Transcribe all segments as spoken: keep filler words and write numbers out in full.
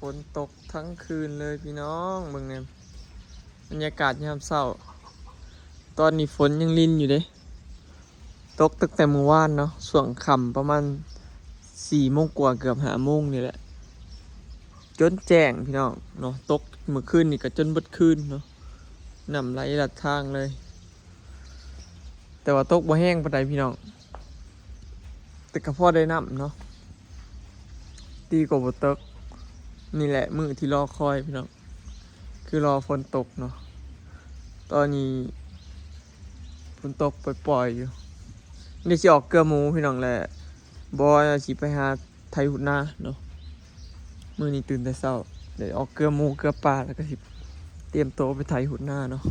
ฝนตกทั้งคืนเลยพี่น้อง เบิ่งเนี่ย บรรยากาศยามเช้า ตอนนี้ฝนยังรินอยู่เด้ ตกตั้งแต่มื้อวานเนาะ ช่วงค่ำประมาณสี่โมงกว่า เกือบห้าโมงนี่แหละ จนแจ้งพี่น้องเนาะ ตกมื้อคืนนี่ก็จนเบิดคืนเนาะ น้ำไหลลัดทางเลย แต่ว่าตกบ่แฮงปานใดพี่น้อง แต่ก็พอได้น้ำเนาะ ดีกว่าบ่ตก นี่แหละมื้อที่รอคอยพี่น้อง คือรอฝนตกเนาะ ตอนนี้ฝนตกปล่อยๆอยู่ นี่สิออกเกลือหมูพี่น้องแหละ บ่ว่าสิไปหาไถหุดนาเนาะ มื้อนี้ตื่นแต่เช้า ได้ออกเกลือหมูเกลือปลา แล้วก็สิเตรียมตัวไปไถหุดนาเนาะ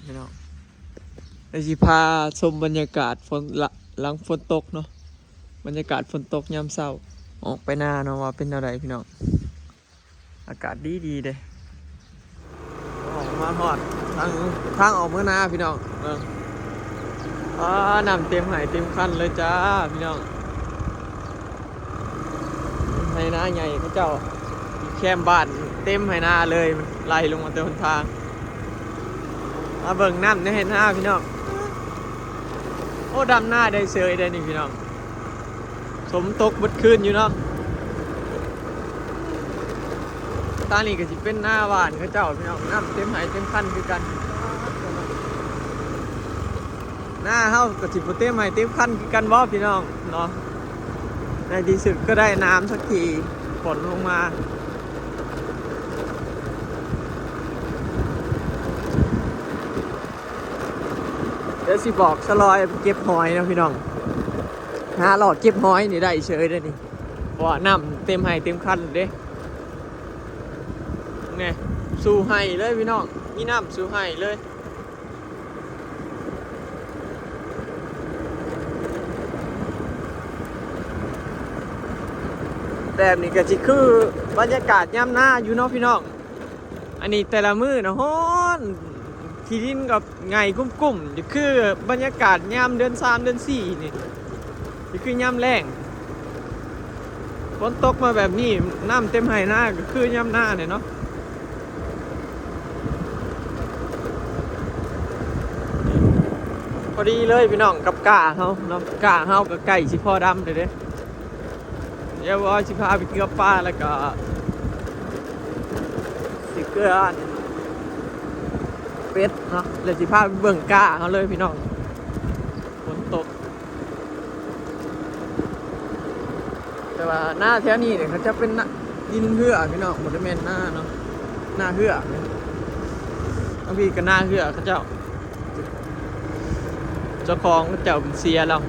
พี่น้อง เดี๋ยวสิพาชมบรรยากาศฝนละ หลังฝนตกเนาะ บรรยากาศฝนตกยามเช้า ออกไปนาเนาะ ว่าเป็นแนวใดพี่น้อง อากาศดีดีเด้ ออกมาฮอดทาง ทางออกเมืองนาพี่น้อง เออ อ่า น้ำเต็มไฮ่เต็มคันเลยจ้าพี่น้อง ไฮ่นาใหญ่เขาเจ้า แคมบ้านเต็มไฮ่นาเลย มันไหลลงมาแต่หนทาง มาเบิ่งน้ำในไฮ่นาพี่น้อง โอ้ ดำนาได้เฉยได้นี่พี่น้อง สมตกเบิดคืนอยู่เนาะ ตานี่ก็สิเป็นนาบ้านเขาเจ้าพี่น้อง น้ำเต็มไฮ่เต็มคันคือกัน นาเฮาก็สิบ่เต็มไฮ่เต็มคันคือกันบ่พี่น้องเนาะ ในที่สุดก็ได้น้ำสักที ฝนลงมา เดี๋ยวสิบอกสลอยไปเก็บหอยนะพี่น้อง หาหลอดเก็บหอยนี่ได้เฉยเลยนี่ เพราะว่าน้ำเต็มไฮ่เต็มคันเลยเด้ นี่ สู่ไฮ่เลยพี่น้อง มีน้ำสู่ไฮ่เลย แบบนี้ก็สิคือบรรยากาศยามนาอยู่เนาะพี่น้อง อันนี้แต่ละมื้อนะฮ้อน ขี้ดินก็ไงกุ้มๆ นี่คือบรรยากาศยามเดือนสามเดือนสี่นี่ นี่คือยามแล้ง ฝนตกมาแบบนี้ น้ำเต็มไฮ่นาก็คือยามนาเนี่ยเนาะ พอดีเลยพี่น้องกับก้าเฮาเนาะ ก้าเฮาก็ใกล้สิพอดำเลยเด้ เดี๋ยวว่าสิพาไปเกลือปลาแล้วก็ สิเกลืออันเป็ดเนาะ แล้วสิพาไปเบิ่งก้าเฮาเลยพี่น้อง ฝนตก แต่ว่านาแถวนี้เนี่ยเขาจะเป็นนาดินเฮือพี่น้อง บ่ได้แม่นนาเนาะ นาเฮือเนี่ย บางทีก็นาเฮือเขาเจ้า เจ้าของเขาเจ้าเสียแล้ว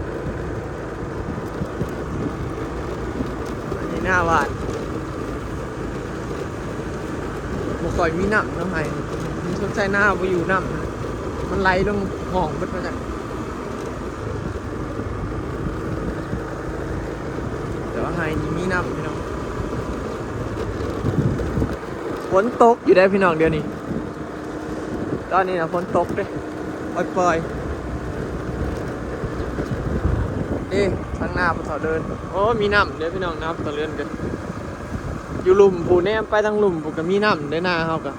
อันนี้นาบ้าน บ่ค่อยมีน้ำเนาะไฮ่ มันสงสัยนาบ่อยู่น้ำนะ มันไหลลงหม่องเบิดมาจาก แต่ว่าไฮ่นี่มีน้ำพี่น้อง ฝนตกอยู่ได้อพี่น้องเดี๋ยวนี้ ตอนนี้นะฝนตกเด้ ปล่อยๆ เด้ ทางนาปะเถาเดิน โอ้ มีน้ำเด้อพี่น้อง นาปะเถาเดินกัน อยู่ลุ่มผู้แนมไปทางลุ่มผู้ก็มีน้ำเด้อ นาเฮาก็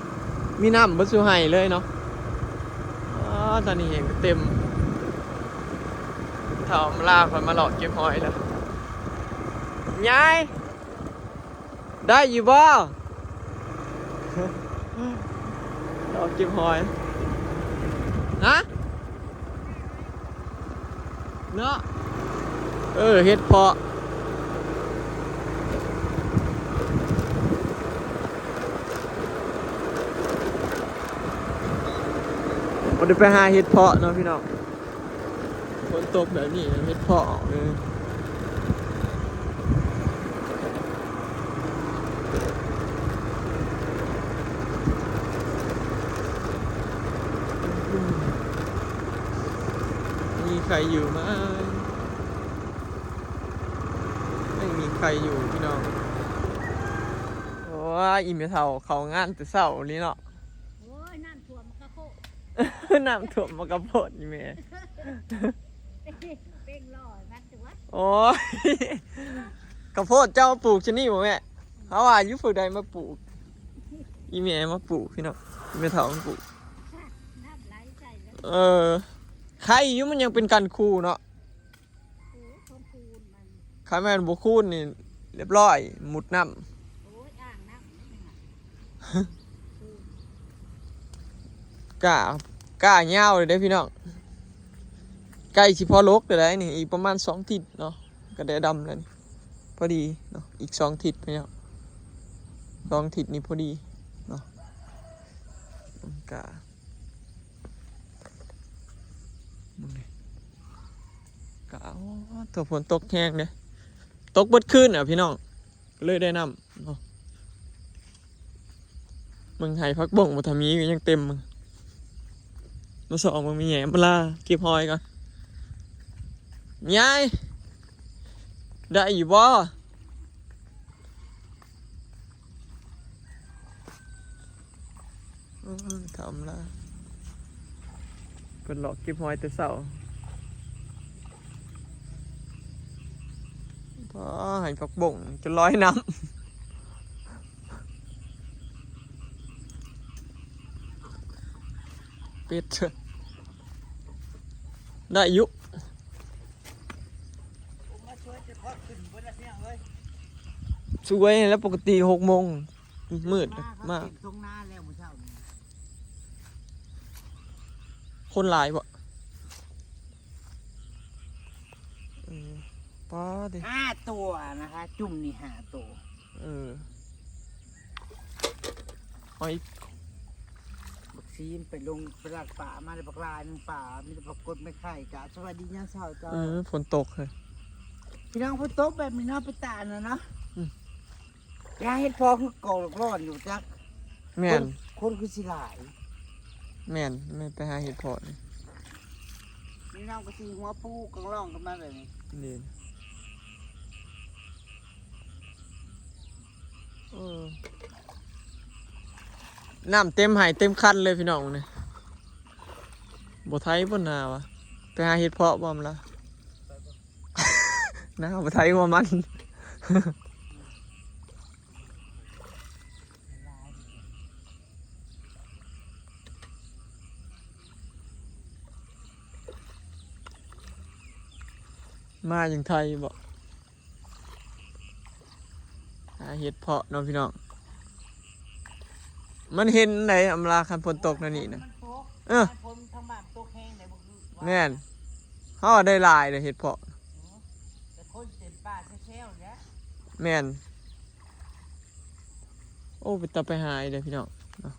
มีน้ำเบิดสู่ไฮ่เลยเนาะ อ๋อ ตอนนี้เห็นเต็ม เฒ่าอำลาเพิ่นมาเลาะเก็บหอยแล้ว ยาย ได้อยู่บ่ เลาะเก็บหอย ฮะ เนาะ เออ เห็ดเผาะ บ่ได้ไปหาเห็ดเผาะเนาะพี่น้อง ฝนตกแบบนี้เห็ดเผาะออกเลย มีใครอยู่ไหม ไม่มีใครอยู่พี่น้อง โอ้ย อีเมเฒ่าเขางานแต่เช้าเลยเนาะ โอ้ย น้ำท่วมมันก็โค น้ำท่วมมันก็โพดนี่แม่ เป่งลอยมันตัว โอ้ย ข้าวโพดเจ้าปลูกชะนี่บ่แม่ เขาว่าอยู่ผู้ใดมาปลูก อีแม่มาปลูกพี่น้อง อีแม่เฒ่ามาปลูก เออ ไข่อยู่มันยังเป็นกันคูเนาะ คันแม่นบ่คูนนี่เรียบร้อย หมุดน้ำ โอ้ย อ่างน้ำนี่นะ กล้า กล้ายาวเลยเด้อพี่น้อง ใกล้สิพอลกแล้วได้นี่ อีกประมาณสองอาทิตย์เนาะ ก็ได้ดำแล้วนี่ พอดีเนาะ อีกสองอาทิตย์พี่น้อง สองอาทิตย์นี่พอดีเนาะ กล้า มึงนี่ กล้า โอ้ ตัวฝนตกแฮงเด้ ตกเบิดคืนอ่ะพี่น้อง ก็เลยได้น้ำเนาะ มึงไห้ผักบงบ่ทามีก็ยังเต็มมึง มาส่องมึงมีแหย่มาล่า เก็บหอยก่อน ยาย ได้อยู่บ่ อื้อหือ ทำละ เพิ่นเลาะเก็บหอยแต่เช้า พอให้ผักบงจะลอยน้ำ เป็ด ได้อยู่ สวยแล้ว ปกติหกโมง มืดมาก มาเต็มทุ่งนาแล้วมื้อเช้านี้ คนหลายบ่ เออ ป๊าดดิ ห้าตัวนะคะ จุ่มนี่ห้าตัว เออ หอย บักซีมไปลงไปลักปลามาได้บักลายหนึ่งปลา มีแต่ปรากฏไม่ไข่จ้ะ สวัสดียามเช้าเจ้า เออ ฝนตกเลย พี่น้องฝนตกแบบนี้เนาะ ไปตาดน่ะเนาะ อืม ยาเห็ดเพาะคือกองร้อนอยู่จัก แม่น คน คนคือสิหลาย แม่น แม่นไปหาเห็ดเพาะนี่ นี่น้องก็สิหัวปูกองร้องกันมาแบบนี้ นี่ เออ น้ำเต็มไหเต็มคันเลยพี่น้องนี่ บ่ไถบ่นาวะ ไปหาเห็ดเพาะบ่มละ นาบ่ไถหัวมัน มายังไทยบ่ หาเห็ดเพาะเนาะพี่น้อง มันเห็นไดอำลาคันฝนตกแนวนี้นะ มันตก เออ ฝนทางบ้านตกแฮงไดบ่คือว่า แม่น เฮาได้หลายเลยเห็ดเพาะ แต่คนเต็มป่าแซวๆแหละ แม่น โอ้ เป็นตาไปหาอีกเลยพี่น้องเนาะ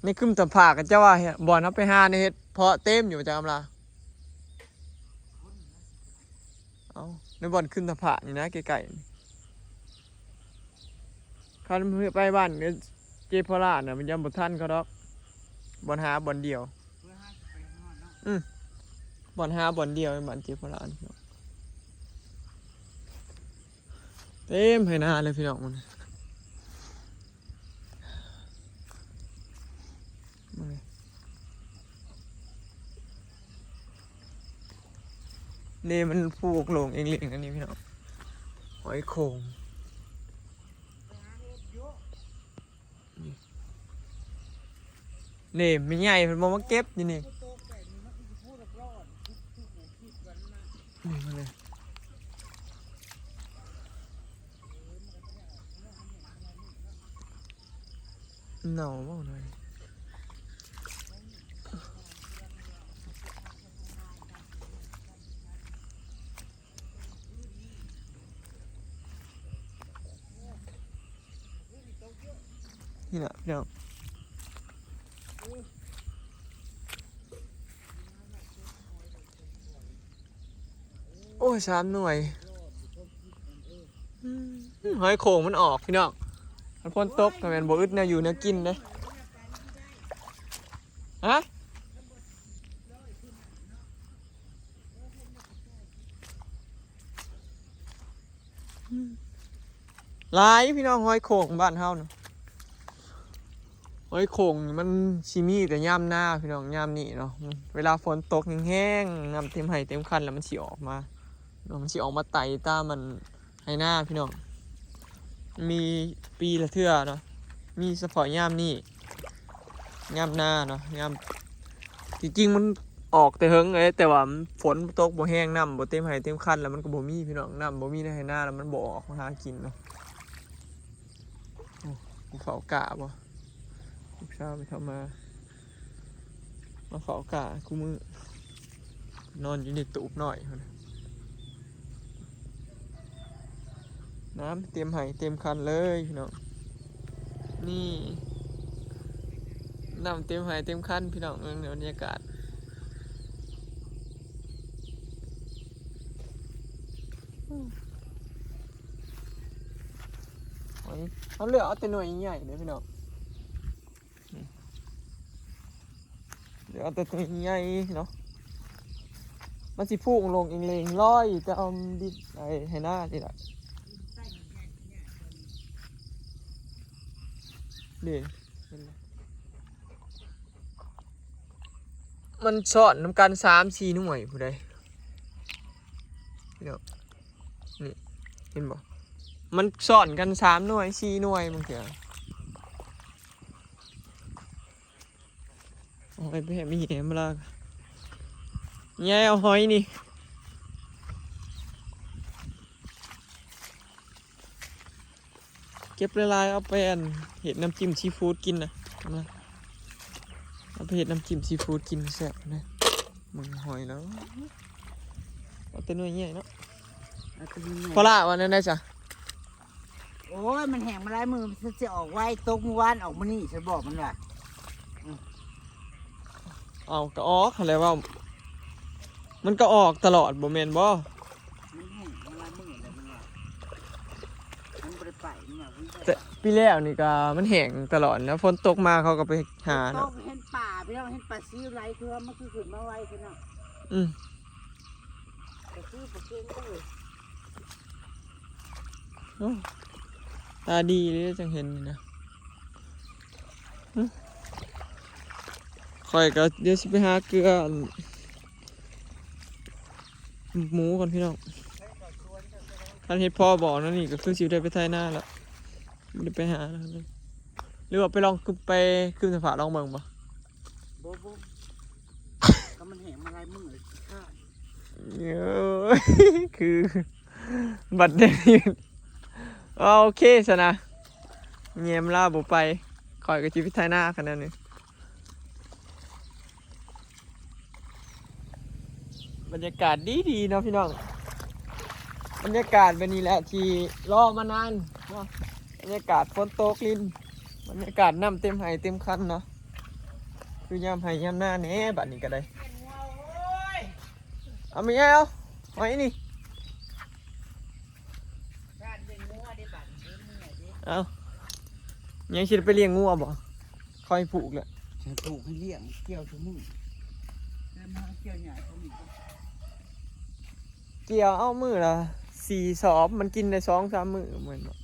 ในกลุ่มสัมภาษณ์ก็จะว่าเฮ้ย บ่อนเฮาไปหาในเห็ดเพาะเต็มอยู่จ้ะอำลา เอ้า ในบ่อนขึ้นสะพานนี่นะ ใกล้ๆนี่ คันไปบ้านเจพอลาน่ะ มันยังบ่ทันเขาดอก บ่อนหาบ่อนเดียว อืม บ่อนหาบ่อนเดียว บ้านเจพอลานี่ เต็มไหนาเลยพี่น้องมัน นี่มันปลูกลงเองเลี้ยงอันนี้พี่น้อง หอยโข่ง นี่มีใหญ่เพิ่นบ่มาเก็บอยู่นี่ นี่มาเลย เน่าบ่หน่อย นี่แหละพี่น้อง โอ้ย สามหน่วย อืม หอยโข่งมันออกพี่น้อง มันฝนตก แต่แม่นบ่อึดแนวอยู่แนวกินเด้ ฮะ หลายพี่น้อง หอยโข่งบ้านเฮานะ หอยโข่งนี่มันสิมีแต่ยามนาพี่น้อง ยามนี้เนาะ เวลาฝนตกแฮงๆ น้ำเต็มไฮ่เต็มคันแล้วมันสิออกมาเนาะ มันสิออกมาไต่ตามมันไฮ่นาพี่น้อง มีปีละเทื่อเนาะ มีเฉพาะยามนี้ ยามนาเนาะ ยาม ที่จริงมันออกแต่เฮิงเลย แต่ว่ามันฝนตกบ่แฮง น้ำบ่เต็มไฮ่เต็มคัน แล้วมันก็บ่มีพี่น้อง น้ำบ่มีในไฮ่นา แล้วมันบ่ออกมาหากินเนาะ โอ้ กูเฝ้ากะบ่ ลูกสาวไปทำมา มาเฝ้ากะกูมือ นอนอยู่ในตูบน้อย น้ำเต็มไฮ่เต็มคันเลยพี่น้อง นี่ น้ำเต็มไฮ่เต็มคันพี่น้อง เบิ่งบรรยากาศ โอ้ย เขาเลือกเอาแต่หน่วยใหญ่เลยพี่น้อง เดี๋ยวเอาแต่ตัวใหญ่เนาะ มันสิพุ่งลงเองเลยลอย จะเอาดินไอ้ไฮ่นานี่แหละ นี่ เห็นไหม มันซ้อนนำกันสามสี่หน่วยผู้ใด เดี๋ยว นี่ เห็นบ่ มันซ้อนกันสามหน่วยสี่หน่วยบางเทื่อ โอ้ย ไปแหมมีแหมลาก ยายเอาหอยนี่ เก็บหลายๆ เอาไปอันเฮ็ดน้ำจิ้มซีฟู้ดกินนะ เอามา เอาไปเฮ็ดน้ำจิ้มซีฟู้ดกินแซ่บนะ มึงหอยแล้ว เอาแต่หน่วยใหญ่เนาะ เอาตัวนี้ พอละวันนั้นได้จ้ะ โอ้ย มันแห้งมาหลายมื้อ มันสิออกไว ตกมื้อวานออกมื้อนี้ ฉันบอกมันว่า เอาก็ออกหั้นแหละ ว่ามันก็ออกตลอดบ่แม่นบ่ มันแห้งมาหลายมื้อแล้วมันว่า มันบ่ได้ไป มันว่า แต่ปีแล้วนี่ก็มันแห้งตลอดนะ ฝนตกมาเขาก็ไปหา ต เนาะ กเห็นปลา พี่น้อง เห็นปลาซิวไหล คือว่ามันคือขึ้นมาไวพี่น้อง อืม ปลาซิวปลาเค็งก็เลย โอ้ ตาดีเลยจังเห็นนี่นะ ข้อยก็เดี๋ยวสิไปหาเกลืออันหมูก่อนพี่น้อง คันเฮ็ดพอบ่นั่นนี่ก็คือสิได้ไปไถนาแล้ว บ่ได้ไปหาแล้วเลย หรือว่าไปลองไปคืบสะพานลองเบิ่งบ่ บ่ บ่ ก็มันแห้งมาหลายมื้อแล้ว ขี้คร้าน เอ้ย คือ บัดนี้ เอา โอเคซะนะ แยมลาวบ่ไป ข้อยก็สิไปไถนาขนาดนี้ บรรยากาศดีดีๆ เนาะพี่น้อง บรรยากาศแบบนี้แหละที่รอมานานเนาะ บรรยากาศฝนตกลิน บรรยากาศน้ำเต็มไฮ่เต็มคันเนาะ คือยามไฮ่ยามนาแหน่ บัดนี้ก็ได้ เอาไม่เอา หอยนี่ เอา ยังสิไปเลี้ยงงัวบ่ ค่อยผูกแหละ ฉันผูกให้เลี้ยง เกี่ยวซุมื้อ เกี่ยวเอามื้อละสี่สอบ มันกินได้สองสามมื้อเหมือนบ่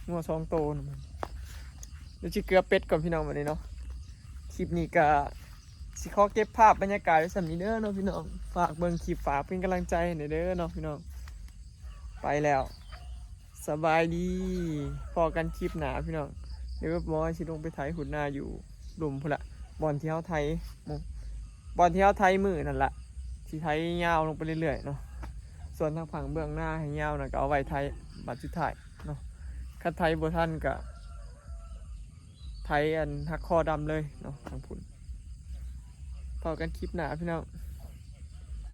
งัวสองโตนะมัน เดี๋ยวสิเกลือเป็ดก่อนพี่น้อง บัดนี้เนาะ คลิปนี้ก็สิขอเก็บภาพบรรยากาศไว้ส่ำนี้เด้อเนาะพี่น้อง ฝากเบิ่งคลิป ฝากเป็นกำลังใจให้หน่อยเด้อเนาะพี่น้อง ไปแล้ว สบายดี พ้อกันคลิปหน้าพี่น้อง เดี๋ยวบอยสิลงไปไถหุดนาอยู่ลุ่มพุ้นละ บ่อนที่เฮาไถหมู่ บ่อนที่เฮาไถมื้อนั่นละ สิไถยาวลงไปเรื่อยๆ เนาะ ส่วนทางฝั่งเบื้องหน้าให้ยาวน่ะก็เอาไว้ไถบัดสุดท้ายเนาะ คันไถบ่ทันก็ไถอันหักคอดำเลยเนาะ ทางพุ้น พ้อกันคลิปหน้าพี่น้อง